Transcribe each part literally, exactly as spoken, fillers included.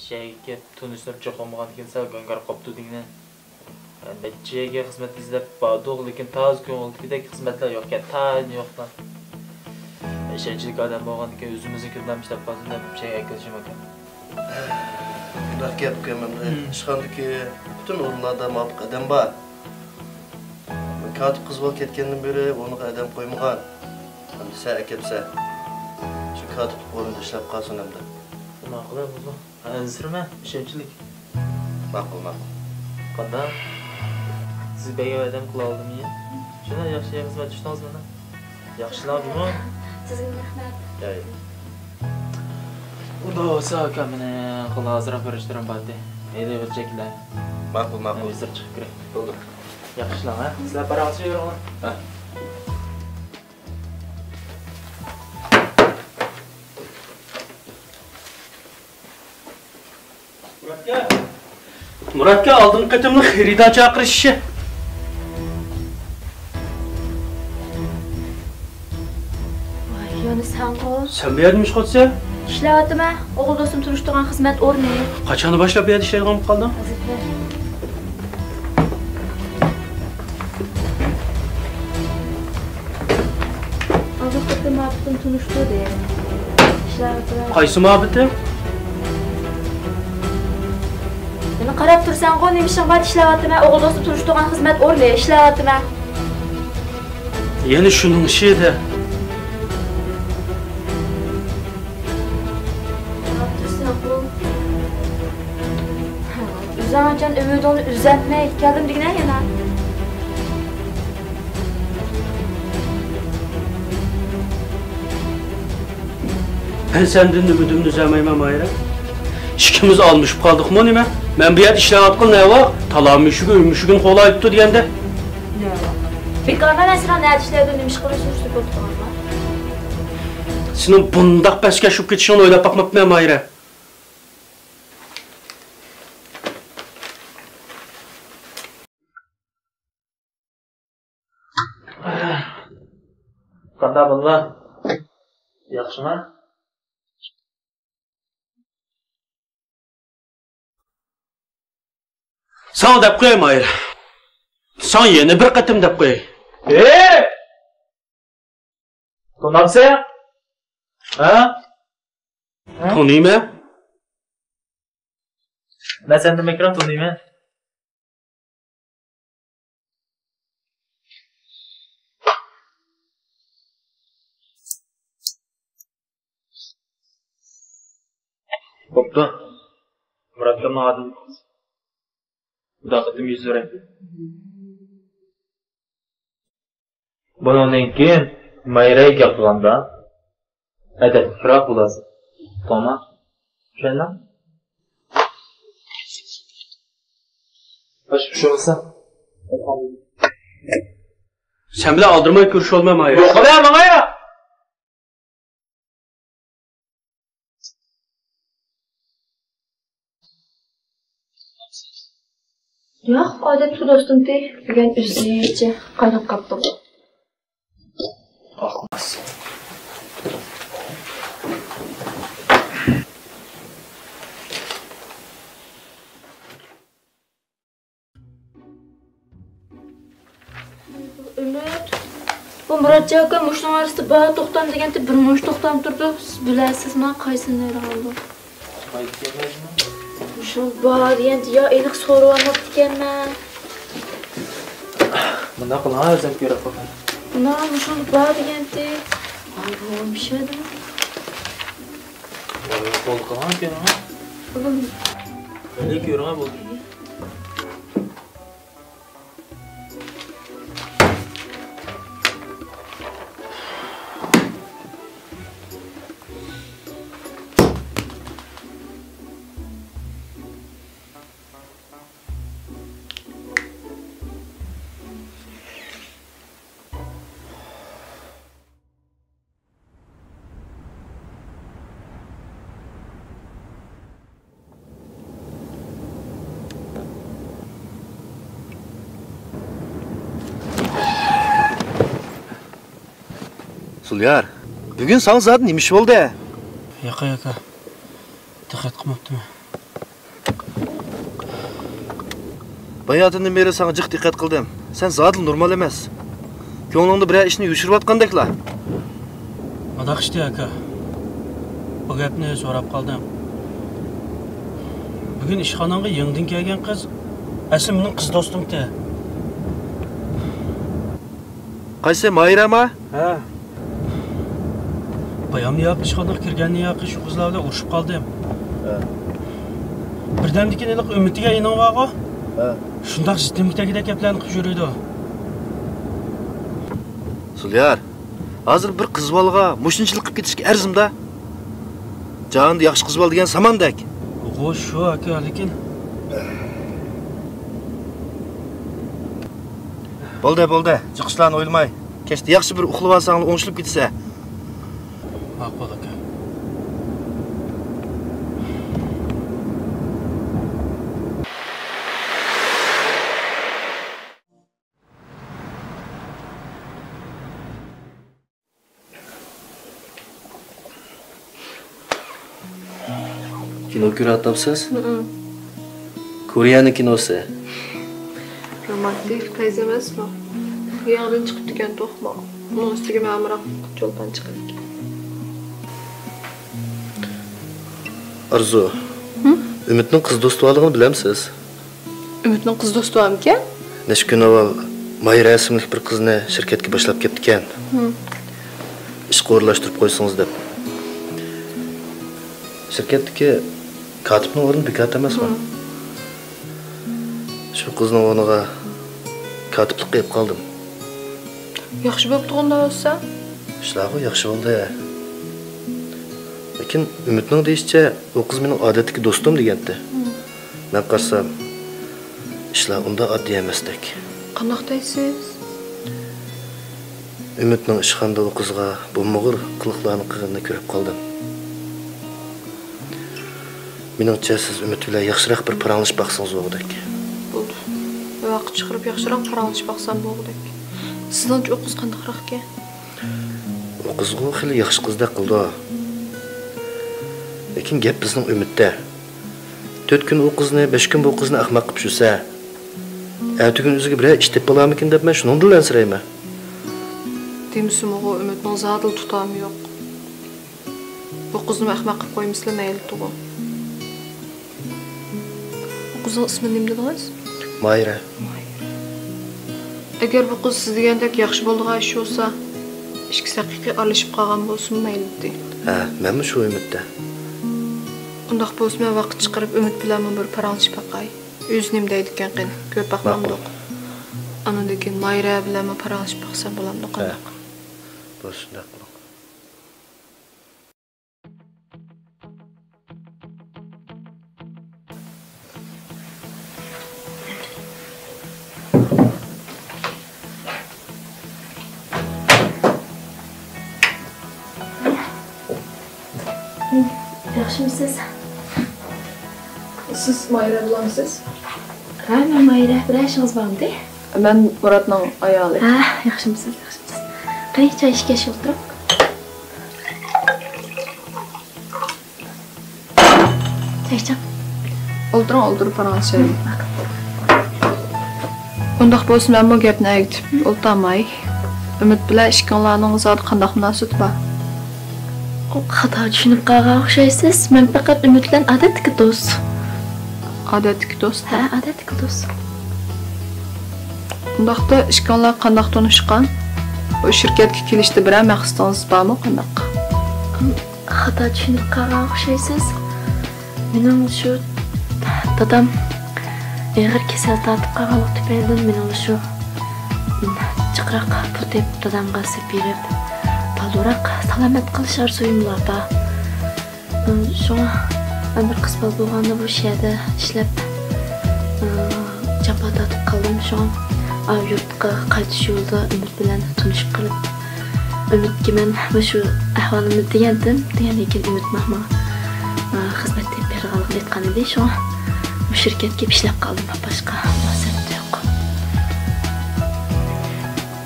شەھەرگە كېلىپ تونۇشلىرىم چوقۇم بولغاندىكىن سەل گاڭگىراپ قاپتۇ دېگىنە. نەچچە يەرگە خىزمەت ئىزدەپ باردۇق، لېكىن تازا كۆڭۈلدىكىدەك خىزمەتلەر يوقكەن، تايىنى يوقلا. ئىشەنچلىك ئادەم بولغاندىكىن ئۆزىمىزنى كۈنلەرمۇ ئىشلەپ قالسۇن دەپ شەھەرگە ئەكىلىشىم ئاكا. راست گەپ ئۇكام، ئەمدى ئىشخانىدىكى پۈتۈن ئورۇنلاردا مۇۋاپىق ئادەم بار. كاتىپ قىز بولۇپ كەتكەندىن بېرى ئورنىغا ئادەم قويمىغان. ئەمدى سەن ئەكەپسەن. شۇ كاتىپلىق ئورنىدا ئىشلەپ قالسۇن ئەمدى. ماقۇل بولدى. ئەنسىرىمە، ئىشەنچلىك. ماقۇل، ماقۇل. قانداق؟ سىز بەرگەن ۋەدەمنى قىلالىدىممۇ يا؟ شۇنداق ياخشى خىزمەت چۈشتىڭىزمۇ؟ ياخشىلا جۇمۇ؟ سىزگە رەھمەت. ياي. ئۇنداق بولسا ئاكا، مېنىڭ ھازىرراق بېرىشلىرىم بارتى. ھەيدەپ چەكلە. ماقۇل، ماقۇل. مەن ھازىر چىقىپ كىرەي. بولدى. ياخشىلا، ھە؟ سىلەر پاراڭلىشىپ يۈرۈڭلار. ھە. مۇراتكا، ئالدىنقى قېتىملىق خېرىدار چاقىرىش ئىشى. ۋاي، يەنە سەنغۇ؟ سەن بۇ يەردە نېمە ئىش قىلىۋاتىسەن؟ ئىشلەۋاتىمەن. ئوغۇل دوستۇم تونۇشتۇرغان خىزمەت ئورنى. قاچاندىن باشلاپ بۇ يەردە ئىشلەيدىغان بولۇپ قالدىڭ؟ ھازىر. ئالدىنقى قېتىم مۇھەببىتىم تونۇشتۇردى. ئىشلەۋاتىمەن. قايسى مۇھەببىتىم؟ مېنى قاراپ تۇرساڭغۇ، نېمە ئىشىڭ بار؟ ئىشلەۋاتىمەن. ئوغۇل دوستۇم تونۇشتۇرغان خىزمەت ئورنى. ئىشلەۋاتىمەن. يەنە شۇنىڭ ئىشى دە. ئۆزۈڭ ئاچان ئۈمىدىڭنى ئۈزەتمەي كەلدىم دېگىنە يەنە. مەن سەندىن ئۈمىدىمنى ئۈزەلمەيمەن، ماھىرە. ئىككىمىز ئالمىشىپ قالدۇقمۇ نېمە؟ مەن بۇ يەردە ئىشلەۋاتقىلى نەۋاق، تالا مۈشۈكى ئۆي مۈشۈكىنى قوغلاۋېتىپتۇ دېگەندە. نەۋاق. بىكارلا مەن سېنىڭ نەدە ئىشلەيدۇ، نېمە ئىش قىلىشنى سۈرۈپ ئولتۇرغانما؟ سېنىڭ بۇنداق پەسكەش بولۇپ كېتىشىڭنى ئويلاپ باقماپتىمەن، ماھىرە. قانداق بالىلار؟ ياخشىما؟ ساڭا دەپ قوياي، ماھىر. ساڭا يەنە بىر قېتىم دەپ قوياي. ھېي! تونامسەن؟ ھە؟ ھە؟ تونۇيمەن. مەن سەندىن بەكرەك تونۇيمەن. بوپتۇ. مۇراتكا ماڭا ئادىل. خۇدا قېتىم يۈز بېرەي. بۇنىڭدىن كېيىن مايرەي گەپ قىلغاندا ئەدەپلىكرەك بولاسەن. ئۇقتۇڭما؟ چۈشەندىڭ؟ باشقا بىر شۇ بولسا. سەن بىلەن ئالدىرىماي كۆرۈشۈۋالماي مايرەي. يوقلا ماڭا يا! ياق، ئادەتتىكى دوستۇمتى، بۈگۈن ئۆزىچە قايناپ قاپتۇ. ئۈمىد، بۇ مۇراتجان ئاكا مۇشۇنىڭ ئارىسىدا بار توختام دېگەنتى، بىر مۇنچە توختام تۇرىدۇ. سىز بىلەسىزما قايسىنى دەيدىغانلىقىنى؟ مۇشۇ بار دېگەنتى، يا ئېنىق سورىۋالماپتىكەنمەن. مۇنداق قىلىڭ، ئۆزۈم كۆرۈپ باقاي. مانا مۇشۇ بار دېگەنتى. ئاي، بۇ مىشەدە. قول قىلىڭ، كۆرۈڭ. بولدى. مەيلى، كۆرۈڭ، بولدى. سوليار، بۈگۈن ساڭا زادى نېمە ئىش بولدى؟ ياقا، ياقا. دىققەت قىلماپتىمەن. باياتىندىن بېرى ساڭا جىق دىققەت قىلدىم. سەن زادىلا نورمال ئەمەس. كۆڭلۈڭدە بىرەر ئىشنى يوشۇرۇۋاتقاندەكلا. مۇنداق ئىشتى، ئاكا. بۇ گەپنى سوراپ قالدىم. بۈگۈن ئىشخانامغا يېڭىدىن كەلگەن قىز ئەسلى مېنىڭ قىز دوستۇمتى. قايسى، ماھىرەما؟ ھە. بايام ياق ئىشخانىغا كىرگەندىن ياقى شۇ قىزلار بىلەن ئۇرۇشۇپ قالدىم. ھە. بىردەمدىن كېيىن ھېلىقى ئۈمىد دېگەن ئىنىڭ بارغۇ؟ ھە. شۇنداق زىتىملىك تەگىدەك گەپلەرنى قىلىپ يۈرىدۇ. زۇليار، ھازىر بىر قىز بالىغا مۇشۇنچىلىك قىلىپ كېتىشكە ئەرزىمدا؟ جاھاندا ياخشى قىز بالا دېگەن ساماندەك. ھو، شۇ ئاكا، لېكىن. بولدى، بولدى. جىق ئىشلارنى ئويلىماي، كەچتە ياخشى بىر ئۇخلىۋالساڭلا ئوڭشىلىپ كېتىسەن. ماقۇل ئاكا. كىنو كۆرۈۋاتامسىز؟ ھىم. كورېيەنىڭ كىنوسى. رومانتىك قىز ئەمەسمۇ؟ يېڭىدىن چىقىپتىكەن توخۇ. ئۇنىڭ ئۈستىگە مەن ئامراق چولپان چىقىدىكەن. ئارزۇ، ھىم؟ ئۈمىدنىڭ قىز دوستى بارلىقىنى بىلەمسىز؟ ئۈمىدنىڭ قىز دوستى بارمىكەن؟ نەچچە كۈن ئاۋۋال ماھىرە ئىسىملىك بىر قىزنى شىركەتكە باشلاپ كەپتىكەن. ھىم. ئىشقا ئورۇنلاشتۇرۇپ قويسىڭىز دەپ. شىركەتتىكى كاتىپنىڭ ئورنى بىكات ئەمەسمۇ؟ ھىم. شۇ قىزنىڭ ئورنىغا كاتىپلىققا ئېلىپ قالدىم. ياخشى بوپتۇغۇ ئۇنداق بولسا. ئىشلارغۇ ياخشى بولدى. لېكىن ئۈمىدنىڭ دېيىشىچە، ئۇ قىز مېنىڭ ئادەتتىكى دوستۇم دېگەنتى. ھىم. مەن قارىسام، ئىشلار ئۇنداق ئاددىي ئەمەستەك. قانداق دەيسىز؟ ئۈمىدنىڭ ئىشخانىدا ئۇ قىزغا بومبىغۇر قىلىقلارنى قىلغىنىنى كۆرۈپ قالدىم. مېنىڭچە، سىز ئۈمىد بىلەن ياخشىراق بىر پاراڭلىشىپ باقسىڭىز بولغۇدەك. بولدى. ۋاقىت چىقىرىپ ياخشىراق پاراڭلىشىپ باقسام بولغۇدەك. سىزنىڭچە ئۇ قىز قانداقراقكەن؟ ئۇ قىزغۇ خېلى ياخشى قىزدەك قىلىدۇ. لېكىن گەپ بىزنىڭ ئۈمىدتە. تۆت كۈن ئۇ قىزنى، بەش كۈن بۇ قىزنى ئەخمەق قىلىپ يۈرسە، ئەتىگۈن ئۆزىگە بىرەر ئىش تېپىپ بولارمىكىن دەپ مەن شۇنىڭدىنلا ئەنسىرەيمەن. دېمىسىمۇ ئۇ ئۈمىدنىڭ زادىلا تۇتامى يوق. بۇ قىزنىمۇ ئەخمەق قىلىپ قويمىسىلا مەيلىتىغۇ. بۇ قىزنىڭ ئىسمى نېمە دېدىڭىز؟ ماھىرە. ماھىرە. ئەگەر بۇ قىز سىز دېگەندەك ياخشى بولىدىغان ئىش بولسا، ئىككىسى ھەقىقىي ئارىلىشىپ قالغان بولسىمۇ مەيلىتى. ھە، مەنمۇ شۇ ئۈمىدتە. ئۇنداق بولسا مەن ۋاقىت چىقىرىپ ئۈمىد بىلەنمۇ بىر پاراڭلىشىپ باقاي. ئۆزى نېمە دەيدىكەن قېنى، كۆرۈپ باقمامدۇق. ماقۇل. ئاندىن كېيىن ماھىرە بىلەنمۇ پاراڭلىشىپ باقسام بولامدۇ، ھە. قانداق؟ بولسا شۇنداق قىلىڭ. ياخشىمۇسىز؟ سىز ماھىرە بولامسىز؟ ھە، مەن ماھىرە. بىرەر ئىشىڭىز بارمىدى؟ مەن مۇراتنىڭ ئايالى. ھە، ياخشىمۇسىز، ياخشىمۇسىز؟ قېنى، چاي ئىچكەچ ئولتۇرۇڭ. چاي ئىچىڭ. ئولتۇرۇڭ، ئولتۇرۇپ پاراڭلىشايلى. ئۇنداق بولسا مەنمۇ گەپنى ئەگىتىپ ئولتۇرماي. ئۈمىد بىلەن ئىككىڭلارنىڭ زادى قانداق مۇناسىۋىتى بار؟ خاتا چۈشىنىپ قالغان ئوخشايسىز. مەن پەقەت ئۈمىد بىلەن ئادەتتىكى دوست. ئادەتتىكى دوست؟ ھە، ئادەتتىكى دوست. ئۇنداقتا ئىككىڭلار قانداق تونۇشقان؟ بۇ شىركەتكە كېلىشتە بىرەر مەقسىتىڭىز بارمۇ قانداق؟ خاتا چۈشىنىپ قالغان ئوخشايسىز. مېنىڭ شۇ دادام ئېغىر كېسەل تارتىپ قالغانلىقى تۈپەيلىدىن مېنىڭ شۇ جىقراق پۇل تېپىپ دادامغا ئېلىپ بېرىپ، بالدۇرراق سالامەت قىلىش ئارزۇيۇملا بار. شۇڭا مەن بىر قىز بالا بولغاندا بۇ شەھەردە ئىشلەپ، جاپا تارتىپ قالدىم. شۇڭا ئاۋۇ يۇرتقا قايتىش يولىدا ئۈمىد بىلەن تونۇشۇپ قېلىپ، ئۈمىدكە مەن مۇشۇ ئەھۋالىمنى دېگەنتىم، دېگەندىن كېيىن ئۈمىد ماڭا، ئا، خىزمەت تېپىپ بېرىدىغانلىقىنى ئېيتقان ئىدى. شۇڭا بۇ شىركەتكە كېلىپ ئىشلەپ قالدىم، باشقا مۇناسىۋەت يوق.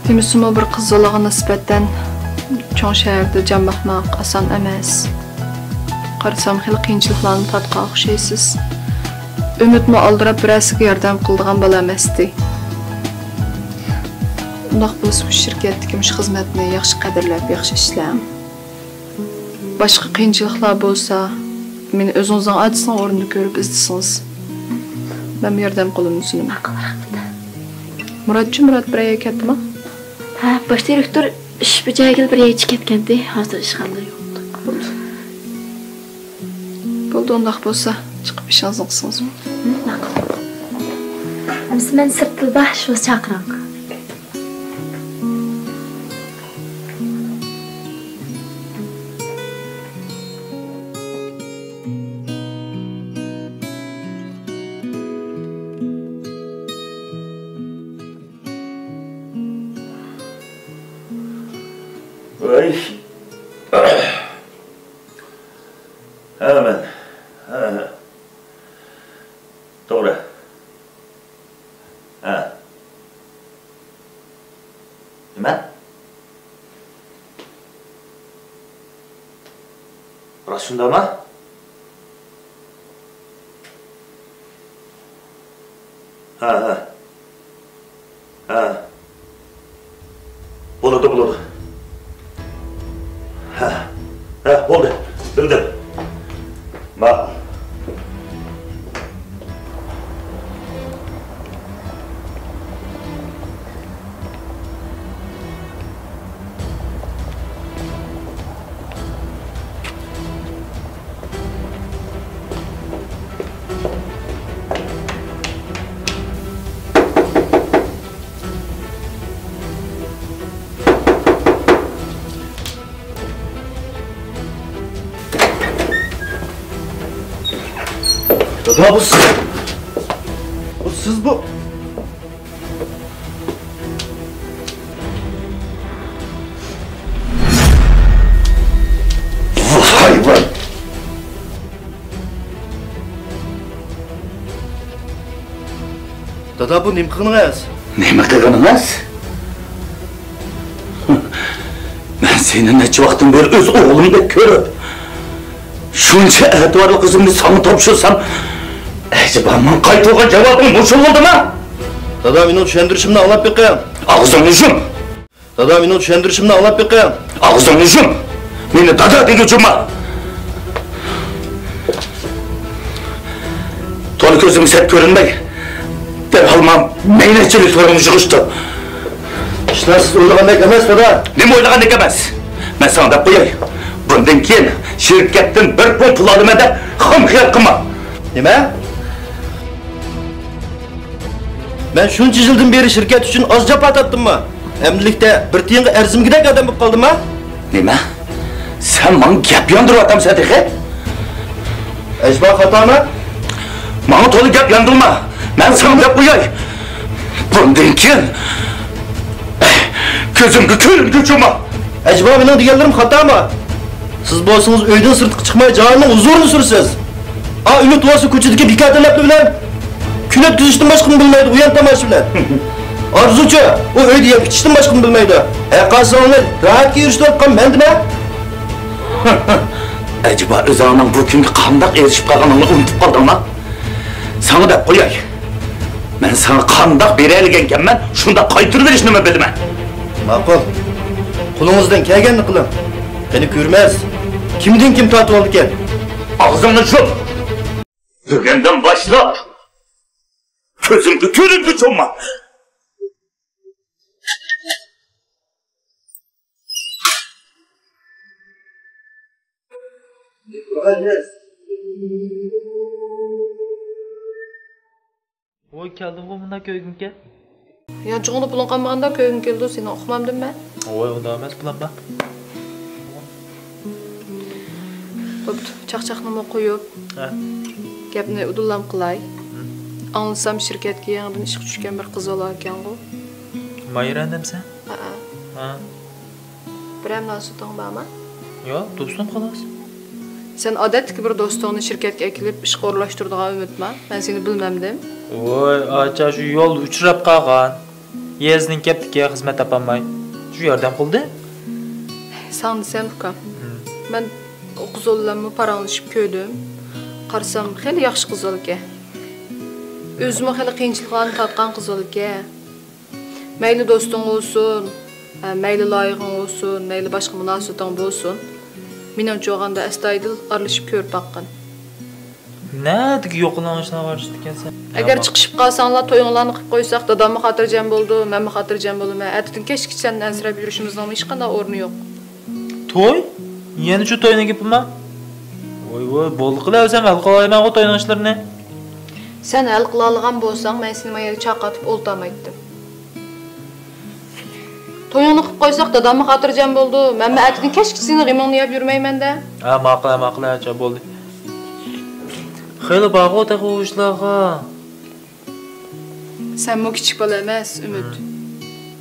دېمىسىمۇ بىر قىز بالىغا نىسبەتەن چوڭ شەھەردە جان باقماق ئاسان ئەمەس. قارىسام خېلى قىيىنچىلىقلارنى تارتقان ئوخشايسىز. ئۈمىدمۇ ئالدىراپ بىرەرسىگە ياردەم قىلىدىغان بالا ئەمەستى. ئۇنداق بولسا بۇ شىركەتتىكى مۇشۇ خىزمەتنى ياخشى قەدىرلەپ، ياخشى ئىشلەڭ. باشقا قىيىنچىلىقلار بولسا، مېنى ئۆزىڭىزنىڭ ئاچىسىنىڭ ئورنىدا كۆرۈپ ئىزدىسىڭىز، مەنمۇ ياردەم قولۇمنى سۇنىمەن. ماقۇل، رەھمەت. مۇراتچۇ، مۇرات بىر يەرگە كەتتىما؟ ھە، باش دىرېكتور ئىش بېجەرگىلى بىر يەرگە كەتكەنتى، ھازىر ئىشخانىدا يوق. بولدى، ئۇنداق بولسا، چىقىپ ئىشىڭىزنى قىلسىڭىز بولدى. ماقۇل. ئەمىسە مەن سىرتتا بار، شۇ چاقىرىڭ. ۋاي. ھە، مەن. ھە، ھە. توغرا. ھە. نېمە؟ راست شۇنداقمۇ؟ ھە، ھە. ھە. بولىدۇ، بولىدۇ. ھە. ھە، بولدى. بىلدىم. ماقۇل. دادا، بۇ سىز، بۇ سىز، بۇ. ۋاي، ۋاي. دادا، بۇ نېمە قىلغىنىڭىز؟ نېمە قىلغىنىڭىز؟ مەن سېنى نەچچە ۋاقىتتىن بېرى ئۆز ئوغلۇمدەك كۆرۈپ، شۇنچە ئەتىۋارلىق قىزىمنى ساڭا تاپشۇرسام، ئەجەبا ماڭا قايتۇرغان جاۋابىڭ مۇشۇ بولدىما؟ دادا، مېنىڭ چۈشەندۈرۈشۈمنى ئاڭلاپ بېقىڭ. ئاغزىڭنى يۇم! دادا، مېنىڭ چۈشەندۈرۈشۈمنى ئاڭلاپ بېقىڭ. ئاغزىڭنى يۇم! مېنى دادا دېگۈچىما! تولا كۆزۈم سەت كۆرۈنمەي، دەرھال ماڭا مەينەتچىلىك تورىنى يىغىشتۇر. ئىشلار سىز ئويلىغاندەك ئەمەس، دادا. نېمە ئويلىغاندەك ئەمەس؟ مەن ساڭا دەپ قوياي، بۇندىن كېيىن شىركەتتىن بىر پۇل پۇل ئالىمەن دەپ خام خىيال قىلما. نېمە؟ مەن شۇنچە يىلدىن بېرى شىركەت ئۈچۈن ئاز جاپا تارتتىمما؟ ئەمدىلىكتە بىر تىيىنغا ئەرزىمىگۈدەك ئادەم بولۇپ قالدىمما؟ نېمە؟ سەن ماڭا گەپ ياندۇرۇۋاتامسەن تېخى؟ ئەجەبا خاتامۇ؟ ماڭا تولا گەپ ياندۇرما. مەن ساڭا دەپ قوياي. بۇندىن كېيىن كۆزۈمگە كۆرۈنگۈچىما. ئەجەبا مېنىڭ دېگەنلىرىم خاتامۇ؟ سىز بولسىڭىز ئۆيدىن سىرتقا چىقماي جانىنىڭ ھۇزۇرىنى سۈرىسىز. ئا، ئۈمىد بولسا كوچىدىكى بىكار تەلەپلەر بىلەن كۈن ئۆتكۈزۈشتىن باشقىنى بىلمەيدۇ، ئۇيان تاماشا بىلەن. ئارزۇچۇ، ئۇ ئۆيدە يەپ ئىچىشتىن باشقىنى بىلمەيدۇ. ھەرقايسىڭلارنى راھەتكە ئېرىشتۈرۈۋاتقان مەن دېمە. ئەجەبا ئۆزۈڭنىڭ بۇ كۈنگە قانداق ئېرىشىپ قالغىنىڭنى ئۇنتۇپ قالدىڭما؟ ساڭا دەپ قوياي. مەن ساڭا قانداق بېرەلىگەنكەنمەن، شۇنداق قايتۇرۇۋېلىشنىمۇ بىلىمەن. ماقۇل. قولىڭىزدىن كەلگەننى قىلىڭ. قېنى كۆرىمىز، كىمدىن كىم تارتىۋالىدىكەن؟ ئاغزىڭنى يۇم! بۈگۈندىن باشلاپ كۆزۈمگە كۆرۈنگۈچىما! ۋوي، كەلدىمغۇ مۇنداق كۆرگۈمكەن. يانچۇقۇڭدا پۇلۇڭ قالمىغاندا كۆرگۈم كېلىدۇ، سېنى ئۇقمامدىم مەن. ۋوي، ئۇنداق ئەمەس، پۇلام بار. بوپتۇ، چاقچاقنىمۇ قويۇپ، ھە، گەپنى ئۇدۇللام قىلاي. ھە. ئاڭلىسام، شىركەتكە يېڭىدىن ئىشقا چۈشكەن بىر قىز بالا ئىكەنغۇ. مايرا دەمسەن؟ ھەئە. ھە. بىرەر مۇناسىۋىتىڭ بارمۇ؟ ياق، دوستۇم خالاس. سەن ئادەتتىكى بىر دوستۇڭنى شىركەتكە ئەكېلىپ ئىشقا ئورۇنلاشتۇرىدىغان ئۈمىدما؟ مەن سېنى بىلمەمدىم. ۋوي، ئاچا، شۇ يولدا ئۇچراپ قالغان. يېزىنىڭ كەپتىكى خىزمەت تاپالماي. شۇ ياردەم قىلدى. ساڭا دېسەم، ئۇكام. ھىم. مەن ئۇ قىز بىلەنمۇ پاراڭلىشىپ كۆردۈم. قارىسام، خېلى ياخشى قىز ئىكەن. ئۆزىمۇ خېلى قىيىنچىلىقلارنى تارتقان قىز ئىكەن. مەيلى دوستۇڭ بولسۇن، ھە، مەيلى لايىقىڭ بولسۇن، مەيلى باشقا مۇناسىۋىتىڭ بولسۇن، مېنىڭچە ئالغاندا ئەستايىدىل ئارىلىشىپ كۆرۈپ باققىن. نەدىكى يوقىلاڭ ئىشلارغا ئارىلىشىدىكەنسەن؟ ئەگەر چىقىشىپ قالساڭلار، تويۇڭلارنى قىلىپ قويساق، داداممۇ خاتىرجەم بولىدۇ، مەنمۇ خاتىرجەم بولىمەن. ئەتىدىن كەچكىچە سەندىن ئەنسىرەپ يۈرۈشىمىزنىڭمۇ ھېچقانداق ئورنى يوق. توي؟ يەنە شۇ توينىڭ گېپىمۇ؟ ۋوي، ۋوي، بولدى قىلە، ئۆزۈم ھەل قىلالايمەنغۇ توينىڭ ئىشلىرىنى. سەن ھەل قىلالىغان بولساڭ، مەن سېنى ما يەرگە چاقاتىپ ئولتۇرمايتتىم. تويۇڭنى قىلىپ قويساق، داداممۇ خاتىرجەم بولىدۇ. مەنمۇ ئەتىدىن كەچكىچە سېنىڭ غېمىڭنى يەپ يۈرمەيمەن-دە. ھە، ماقۇل، ھە، ماقۇل، ھە، چا بولدى. خېلى بارغۇ تېخى ئۇ ئىشلارغا. سەنمۇ كىچىك بالا ئەمەس، ئۈمىد.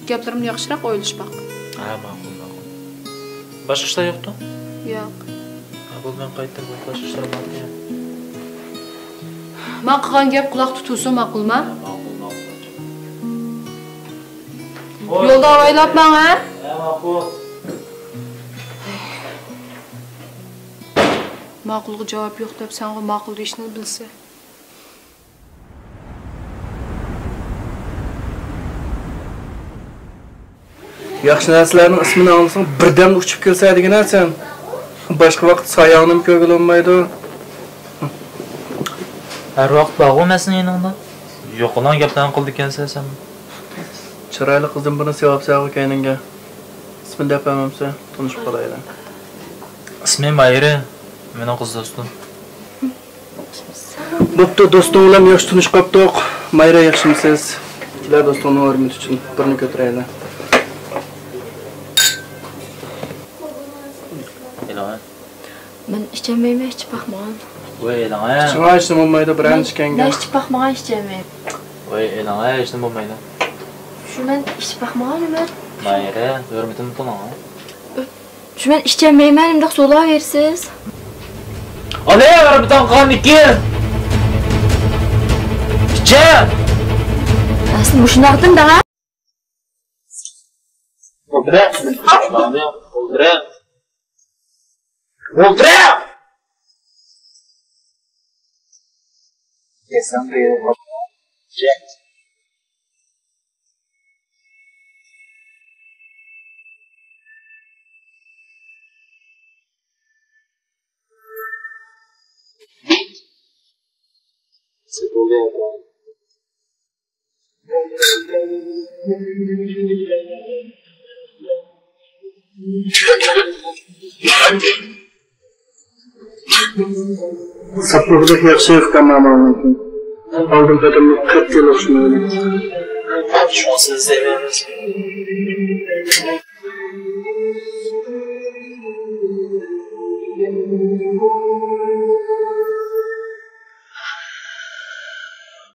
گەپلىرىمنى ياخشىراق ئويلىشىپ باق. ھە، ماقۇل، ماقۇل. باشقا ئىشلار يوقتۇ؟ ياق. ھە، بولدى، مەن قايتتىم. باشقا ئىشلار بار. ماڭا قىلغان گەپ قۇلاق تۇتۇلسۇن، ماقۇلما؟ ھە، ماقۇل، ماقۇل. يولدا ئاۋايلاپ ماڭ، ھە؟ ھە، ماقۇل. ماقۇلغا جاۋاب يوق دەپ سەنغۇ ماقۇل دېيىشنى بىلسە. ياخشى نەرسىلەرنىڭ ئىسمىنى ئاڭلىساڭ، بىردەمدە ئۇچۇپ كېلىسەن دېگىنە سەن. باشقا ۋاقىت سايەڭنىمۇ كۆرگىلى بولمايدۇ. ھەر ۋاقىت بارغۇ مەن سېنىڭ يېنىڭدا. يوقىلاڭ گەپلەرنى قىلىدىكەنسەن سەن. چىرايلىق قىزدىن بىرنى سېۋەپ سەغۇ كەينىڭگە. ئىسمىنى دەپ بەرمەمسە، تونۇشۇپ قالايلى. ئىسمى مايرا، مېنىڭ قىز دوستۇم. بوپتۇ، دوستۇڭ بىلەن ياخشى تونۇشۇپ قاپتۇق. مايرا، ياخشىمۇسىز؟ كېلە، دوستۇڭنىڭ ھۆرمىتى ئۈچۈن بىرنى كۆتۈرەيلى. ئېلىڭە. مەن ئىچەلمەيمەن، ئىچىپ باقمىغان. ۋاي، ئېلىڭە. ئىچىڭە ئىچسە بولمايدۇ، بىرەرنى ئىچكەنگە. مەن ئىچىپ باقمىغان، ئىچەلمەيمەن. ۋاي، ئېلىڭە، ھېچنېمە بولمايدۇ. شۇ مەن ئىچىپ باقمىغان ئۆمەر. مايرا، ھۆرمىتىمنى تونۇڭ. شۇ مەن ئىچەلمەيمەن، ئۇنداق سولاۋېرىسىز. ئالە، ھۆرمىتىڭ قىلغاندىكىن. ئىچە. ئەسلى مۇشۇنداقتىن دەڭە. ئولتۇرە. ئولتۇرە. ئولتۇرە. ساپلىقىدەك ياخشى ئۇكام ئامالىڭكى. ئالدىن قېتىملىق قەتئىي ئوخشىمايدۇ. شۇڭا سىز دەيمەن.